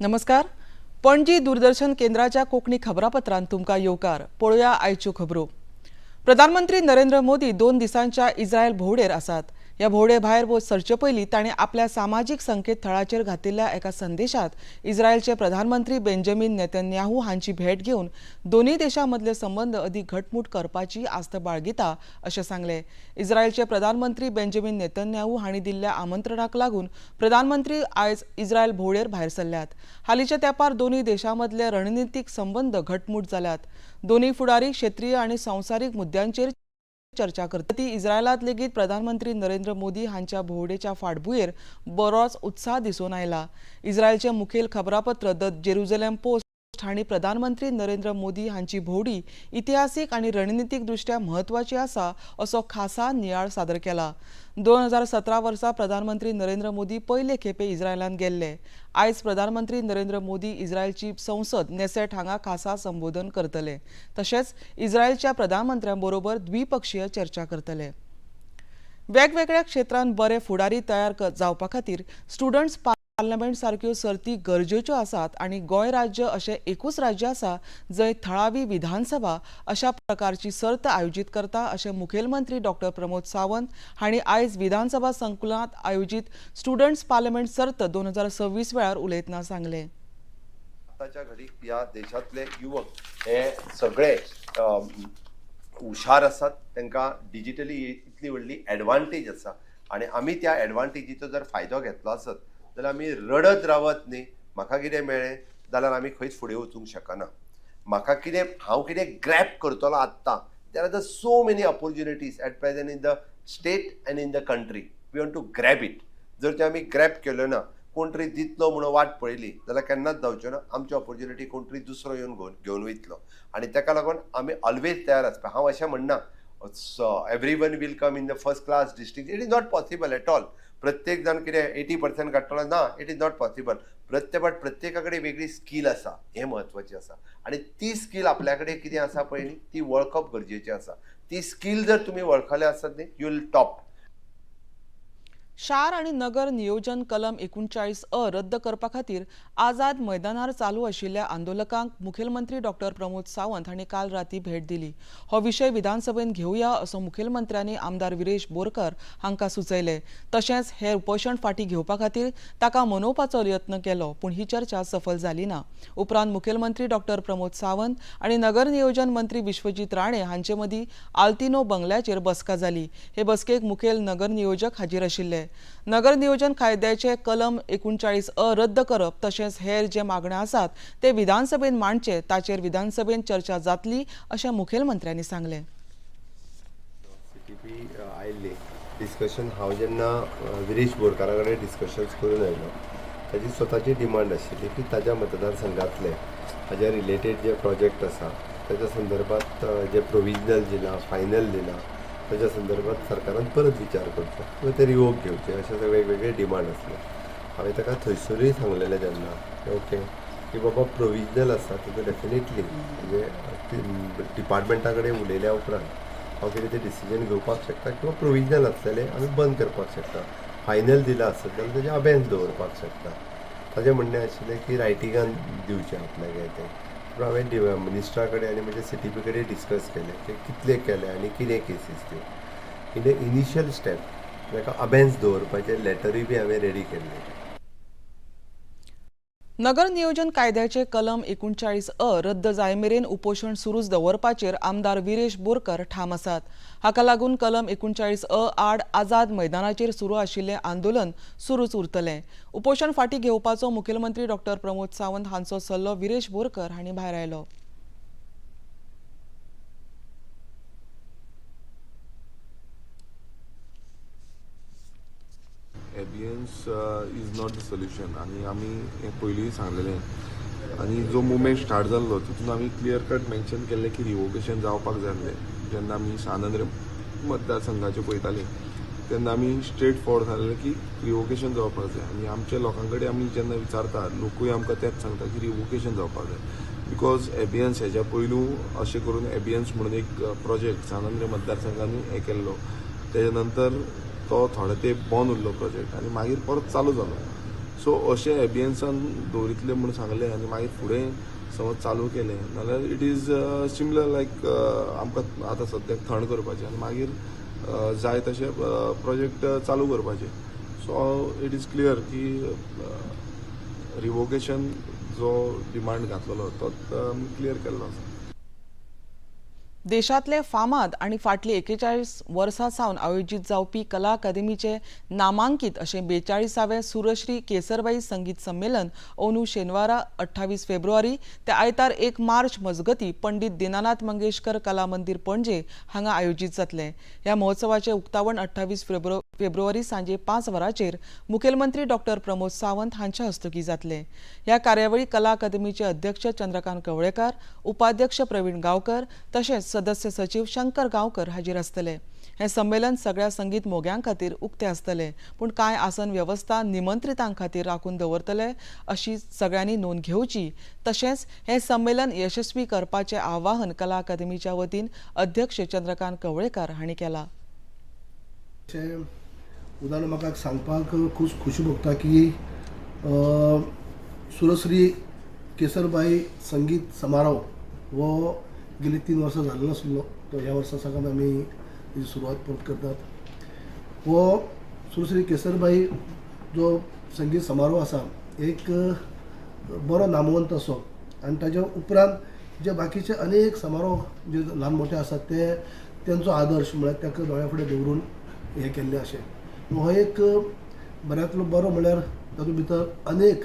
नमस्कार, पणजी दूरदर्शन केंद्राच्या कोंकणी खबरापत्रांत तुमकां येवकार. पळोवया आयच्यो खबरो. प्रधानमंत्री नरेंद्र मोदी 2 दिसांच्या इस्रायल भोंवडेर आसात. ह्या भोंवडे भायर सरचे पयलीं ताणें आपल्या सामाजीक संकेतथळाचेर घातिल्ल्या एका संदेशांत इस्रायलचे प्रधानमंत्री बेंजामीन नेतन्याहू हांची भेट घेवन दोनूय देशां मदले संबंद अदीक घटमूट करपाची आस्त बाळगिता अशें सांगलें. इस्रायलचे प्रधानमंत्री बेंजामीन नेतन्याहू हांणी दिल्ल्या आमंत्रणाक लागून प्रधानमंत्री आयज इस्रायल भोंवडेर भायर सरल्यात. हालींच्या तेंपार दोनूय देशां मदले रणनितीक संबंद घटमूट जाल्यात. दोनूय फुडारी क्षेत्रीय आनी संवसारीक मुद्द्यांचेर चर्चा करतात. ती इस्रायलांत लेगीत प्रधानमंत्री नरेंद्र मोदी हांच्या भोंवडेच्या फाटभुंयेर बरोच उत्साह दिसून आयला. इस्रायलचे मुखेल खबरापत्र the Jerusalem post हांणी प्रधानमंत्री नरेंद्र मोदी हांची भोंवडी इतिहासीक आनी रणनितीक दृश्ट्या म्हत्वाची आसा असो खासा नियाळ सादर केला. 2017 वर्सा प्रधानमंत्री नरेंद्र मोदी पयले खेपे इस्रायलांत गेल्ले. आयज प्रधानमंत्री नरेंद्र मोदी इस्रायलची संसद नेसेट हांगा खासा संबोधन करतले. तशेंच इस्रायलच्या प्रधानमंत्र्यां बरोबर द्विपक्षीय चर्चा करतले. वेगवेगळ्या क्षेत्रांत बरे फुडारी तयार जावपा खातीर स्टुडंट्स पार्लमेंट सारक्यो सर्ती गरजेच्यो आसात आनी गोंय राज्य अशें एकूच राज्य आसा जंय थळावी विधानसभा अशा प्रकारची सर्त आयोजीत करता अशें मुखेलमंत्री डॉक्टर प्रमोद सावंत हांणी आयज विधानसभा संकुलांत आयोजीत स्टुडंट्स पार्लमेंट सर्त 2026 वेळार उलयतना सांगलें. आताच्या घडीक ह्या देशांतले युवक हे सगळे हुशार आसात. तांकां डिजिटली इतली व्हडली एडवांटेज आसा आनी आमी त्या एडवांटेजीचो जर फायदो घेतलो आसत जाल्यार आमी रडत रावत न्ही म्हाका कितें मेळ्ळें जाल्यार आमी खंयच फुडें वचूंक शकना. म्हाका कितें, हांव कितें ग्रॅप करतलो आत्तां. There are the so many opportunities at present in the state and in the country. We want to grab it. जर ते आमी ग्रॅप केल्यो ना, कोण तरी दितलो म्हणून वाट पळयली जाल्यार केन्नाच जावच्यो ना. आमच्यो ऑपॉर्च्युनिटी कोण तरी दुसरो येवन घेवन वयतलो आनी ताका लागून आमी ऑलवेज तयार आसपा. हांव अशें म्हणना every one will come in the first class distinct. It is not possible at all. प्रत्येक जाण कितें 80% काडटलो ना, it is not possible. But प्रत्येका कडेन वेगळी स्कील आसा हें म्हत्वाचें आसा आनी ती स्कील आपल्या कडेन कितें आसा पळय न्ही ती वळखप गरजेचें आसा. ती स्कील जर तुमी वळखले आसत न्ही, you will top. शार आनी नगर नियोजन कलम 39 अ रद्द करपा खातीर आझाद मैदानार चालू आशिल्ल्या आंदोलकांक मुखेलमंत्री डॉक्टर प्रमोद सावंत हांणी काल राती भेट दिली. हो विशय विधानसभेंत घेवया असो मुखेलमंत्र्यांनी आमदार विरेश बोरकर हांकां सुचयलें. तशेंच हे उपोशण फाटीं घेवपा खातीर ताका मनोवपाचो यत्न केलो, पूण ही चर्चा सफल जाली ना. उपरांत मुखेलमंत्री डॉक्टर प्रमोद सावंत आनी नगर नियोजन मंत्री विश्वजीत राणे हांचे मदीं आल्तिनो बंगल्याचेर बसका जाली. हे बसकेक मुखेल नगर नियोजक हाजीर आशिल्ले. नगर नियोजन कायद्याचे कलम 39 अ रद्द करप तशेंच हेर जे मागण्यो आसात ते विधानसभेन मांडचे, ताचेर विधानसभेन चर्चा जातली अशें मुखेलमंत्र्यांनी सांगलें. सीटीपी आयिल्ली डिस्कशन, हांव जेन्ना विरेश बोरकारा कडेन डिस्कशन्स करून आयलो, ताजी स्वताची डिमांड आशिल्ली की ताज्या मतदारसंघातले हाज्या रिलेटेड जे प्रोजेक्ट आसा ताच्या संदर्भात जे प्रोविजनल दिलां, फायनल दिलां, ताच्या संदर्भात सरकारान परत विचार करचो किंवा ते रिवोक घेवचे अशे वेगवेगळे डिमांड आसले. हांवें ताका थंयसरूय सांगलेलें तेन्ना ओके की बाबा प्रोविजनल आसा तितून डेफिनेटली म्हणजे डिपार्टमेंटा कडेन उलयल्या उपरांत हांव कितें तें डिसिजन घेवपाक शकता किंवा प्रोविजनल आसलेलें आमी बंद करपाक शकता. फायनल दिलां आसत जाल्यार तेजें अबेन्स दवरपाक शकता. ताजें म्हणणें आशिल्लें की रायटिंगान दिवचें आपल्याक तें. पूण हांवें मिनिस्टरा कडेन आनी म्हज्या सी टी पी कडेन डिस्कस केलें की कितले केले आनी कितें केसीस त्यो. इन the initial step ताका अबेन्स दवरपाचें लॅटरूय बी हांवें रेडी केल्लें. नगर नियोजन कायद्याचे कलम 39 अ रद्द जाय मेरेन उपोशण सुरूच दवरपाचेर आमदार विरेश बोरकर ठाम आसात. हाका लागून कलम 39 अ आड आझाद मैदानाचेर सुरू आशिल्लें आंदोलन सुरूच उरतलें. उपोशण फाटीं घेवपाचो मुखेलमंत्री डॉक्टर प्रमोद सावंत हांचो सल्लो विरेश बोरकर हांणी भायरायलो. Abeyance is not the solution आनी आमी हें पयलींय सांगलेलें आनी जो मुवमेंट स्टार्ट जाल्लो तितून आमी क्लियर कट मेन्शन केल्लें की रिवोकेशन जावपाक जाय आसलें. जेन्ना आमी सान आंद्रे मतदारसंघाचें पळयतालीं तेन्ना आमी स्ट्रेट फॉरवर्ड सांगलें की रिवोकेशन जावपाक जाय आनी आमच्या लोकां कडेन आमी जेन्ना विचारता लोकूय आमकां तेंच सांगता की रिवोकेशन जावपाक जाय because एबियन्स हेज्या पयलू अशें करून एबियन्स म्हणून एक प्रोजेक्ट सान आंद्रे मतदारसंघांनी हें केल्लो, तेज्या नंतर तो थोडे ते बंद उरलो प्रोजेक्ट आनी मागीर परत चालू जालो. सो अशें एबियन्सान दवरितलें म्हूण सांगलें आनी मागीर फुडें समज चालू केलें नाल्यार it is similar लायक आमकां आतां सद्याक थंड करपाचें आनी मागीर जाय तशें प्रोजेक्ट चालू करपाचें. सो it is clear की रिवोकेशन जो डिमांड घातलेलो तो आमी क्लियर केल्लो आसा. देशांतले फामाद आनी फाटलीं 41 वर्सां सावन आयोजीत जावपी कला अकादमीचे नामांकीत अशें 42वें सुरश्री केसरबाई संगीत संमेलन अंदू शेनवारा 28 फेब्रुवारी ते आयतार 1 मार्च मजगतीं पंडित दीनानाथ मंगेशकर कला मंदिर पणजे हांगा आयोजीत जातलें. ह्या महोत्सवाचें उक्तावण 28 फेब्रुवारी सांजे 5 वरांचेर मुखेलमंत्री डॉक्टर प्रमोद सावंत हांच्या हस्तुकीं जातलें. ह्या कार्यावळी कला अकादमीचे अध्यक्ष चंद्रकांत कवळेकार, उपाध्यक्ष प्रवीण गांवकर तशेंच सदस्य सचिव शंकर गांवकर हाजीर आसतले. हें संमेलन सगळ्या संगीत मोग्यां खातीर उक्तें आसतलें, पूण कांय आसन वेवस्था निमंत्रितां खातीर राखून दवरतले अशी सगळ्यांनी नोंद घेवची. तशेंच हें संमेलन यशस्वी करपाचें आवाहन कला अकादमीच्या वतीन अध्यक्ष चंद्रकांत कवळेकार हांणी केलां. अशें उदाहरण म्हाका सांगपाक खूब खुशी भोगता की सुरश्री केसरबाई संगीत समारोह हो गेली 3 वर्सां जाल्लो नासलो, तो ह्या वर्सा सावन आमी तेजी सुरवात परत करतात. हो सुरश्री केसरबाई जो संगीत समारोह आसा एक बरो नामवंत असो आनी ताज्या उपरांत जे बाकीचे अनेक समारोह जे ल्हान मोठे आसात ते तेंचो आदर्श म्हळ्यार ताका दोळ्या फुडें दवरून हें केल्लें अशें. हो एक बऱ्यांतलो बरो म्हळ्यार तातूंत भितर अनेक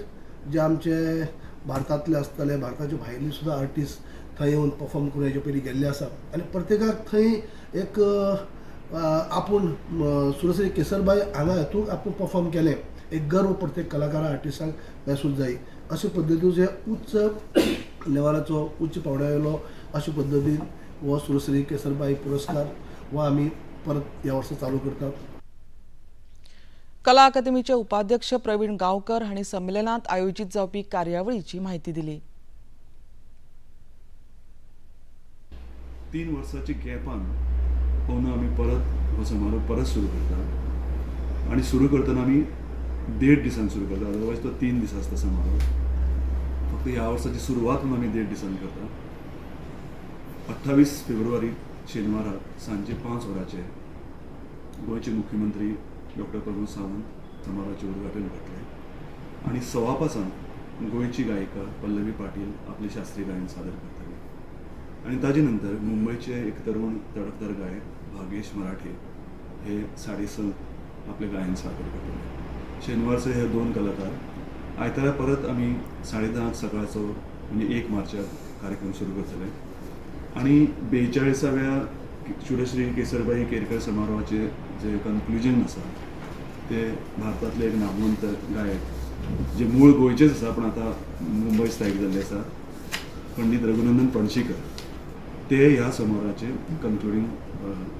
जे आमचे भारतांतले आसतले, भारताचे भायले सुद्दां आर्टिस्ट थंय येवन परफॉर्म करून हेजे पयलीं गेल्ले आसा आनी प्रत्येकाक थंय एक आपूण सुरश्री केसरबाई हांगा हेतून आपूण परफॉर्म केलें एक गर्व प्रत्येक कलाकारा आर्टिस्टांक महसूस जाय. अशे पद्दतीचो उच्च लेवलाचो उच्च पावंड्या वयलो अशे पद्दतीन हो सुरश्री केसरबाई पुरस्कार हो आमी परत ह्या वर्सा चालू करतात. कला अकादमीचे उपाध्यक्ष प्रवीण गांवकर हांणी संमेलनात आयोजीत जावपी कार्यावळीची म्हायती दिली. 3 वर्साची गॅपान अंदू आमी परत हो समारोह परत सुरू करता आनी सुरू करतना आमी 1.5 दिसान सुरू करता, अदरवायज तो 3 दीस आसता समारोह. फक्त ह्या वर्साची सुरवात म्हणून आमी 1.5 दिसान करता. 28 फेब्रुवारी शेनवाराक सांजे 5 वरांचेर गोंयचे मुख्यमंत्री डॉक्टर प्रमोद सावंत समारोहाचें उद्घाटन करतले आनी 5:15 गोंयची गायिका पल्लवी पाटील आपलें शास्त्रीय गायन सादर करतली आनी ताजे नंतर मुंबयचे एक तरुण तडफदार गायक भागेश मराठे हे 6:30 आपलें गायन सादर करतले. शेनवारचे हे 2 कलाकार. आयतारा परत आमी 10:30 सकाळचो म्हणजे 1 मार्चाक कार्यक्रम सुरू करतले आनी 42व्या सुरश्री केसरबाई केरकर समारोहाचे जे कन्क्लुजन आसा ते भारतांतले एक नामवंत गायक जे मूळ गोंयचेच आसा पण आतां मुंबय स्थायीक जाल्ले आसा, पंडीत रघुनंदन पणशीकर, ते ह्या समारोहाचे कन्क्लुडींग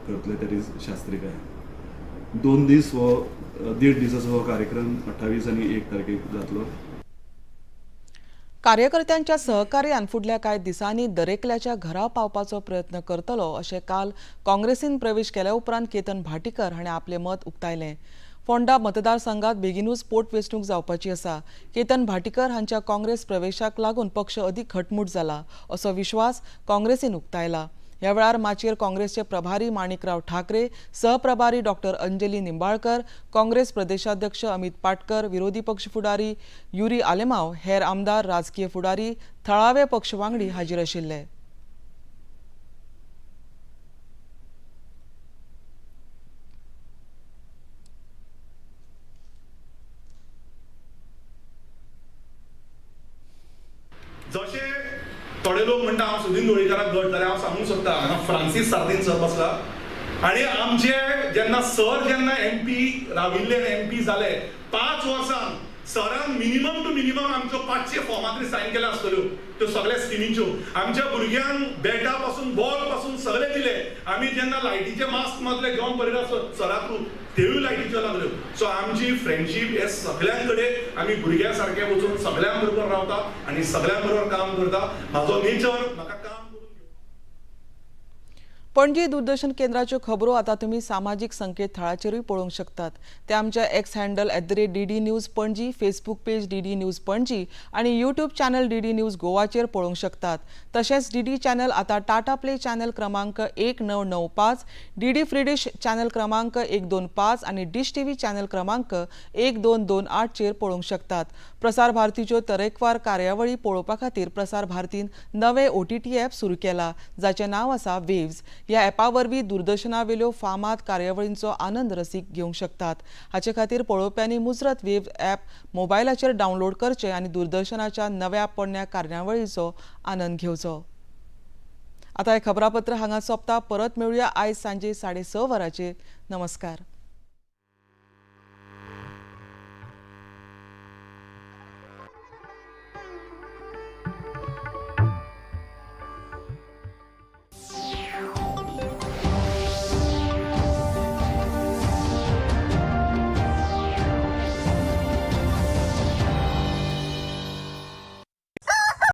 करतले, that is शास्त्रीय गायन. 2 दीस हो 1.5 दिसाचो हो कार्यक्रम 28 आनी 1 तारखेक जातलो. कार्यकर्त्यांच्या सहकार्यान फुडल्या कांय दिसांनी दरेकल्याच्या घरा पावपाचो प्रयत्न करतलो अशें काल काँग्रेसीन प्रवेश केल्या उपरांत केतन भाटीकर हाणें आपलें मत उक्तायलें. फोंडा मतदारसंघात बेगीनूच पोटवेंचणूक जावपाची आसा. केतन भाटीकर हांच्या काँग्रेस प्रवेशाक लागून पक्ष अदीक घटमूट जाला असो विश्वास काँग्रेसीन उक्तायला. ह्या वेळार माचयेर काँग्रेसचे प्रभारी माणिकराव ठाकरे, सहप्रभारी डॉक्टर अंजली निंबाळकर, काँग्रेस प्रदेशाध्यक्ष अमित पाटकर, विरोधी पक्ष फुडारी युरी आलेमाव, हेर आमदार, राजकीय फुडारी, थळावे पक्ष वांगडी हाजीर आशिल्ले. जशे थोडे लोक म्हणटा हांव सुदीन ढवळीकाराक घट, जाल्यार हांव सांगूंक सोदता हांगा फ्रांसीस सार्दीन सर बसला आनी आमचे जेन्ना सर जेन्ना एमपी राविल्ले आनी एमपी जाले 5 वर्सां सरान मिनिमम टू मिनिमम आमच्यो 500 फॉर्मां तरी सायन केल्या आसतल्यो त्यो सगळ्या स्किमींच्यो. आमच्या भुरग्यांक बॅटा पासून बॉल पासून सगळे दिले. आमी जेन्ना लायटीचे मास्क मारले जॉन परेरा सरा थ्रू तेवूय लायटीच्यो लागल्यो. सो आमची फ्रेंडशीप हे सगळ्यां कडेन आमी भुरग्यां सारके वचून सगळ्यां बरोबर रावता आनी सगळ्यां बरोबर काम करता. म्हाजो नेचर म्हाका काम करून. पणजी दूरदर्शन केंद्राच्यो खबरो आतां तुमी सामाजीक संकेतथळाचेरूय पळोवंक शकतात. ते आमच्या X handle @DDNews Panaji, Facebook page DD news Panaji आनी YouTube channel डीडी न्यूज गोवाचेर पळोवंक शकतात. तशेंच डीडी चॅनल आतां टाटा प्ले चॅनल क्रमांक 1995, डीडी फ्री डिश चॅनल क्रमांक 125 आनी डिश टीव्ही चॅनल क्रमांक 1228चेर पळोवंक शकतात. प्रसार भारतीच्यो तरेकवार कार्यावळी पळोवपा खातीर प्रसार भारतीन नवे ओटीटी ॲप सुरू केला, जाचें नांव आसा वेव्ज. ह्या ॲपा वरवीं दूरदर्शनावेल्यो फामाद कार्यावळींचो आनंद रसीक घेवंक शकतात. हाचे खातीर पळोवप्यांनी मुजरत वेव्ज ॲप मोबायलाचेर डावनलोड करचें आनी दूरदर्शनाच्या नव्या पोरण्या कार्यावळीचो आनंद घेवचो. आतां हें खबरापत्र हांगा सोंपता. परत मेळुया आयज सांजे 6:30 वरांचेर. नमस्कार.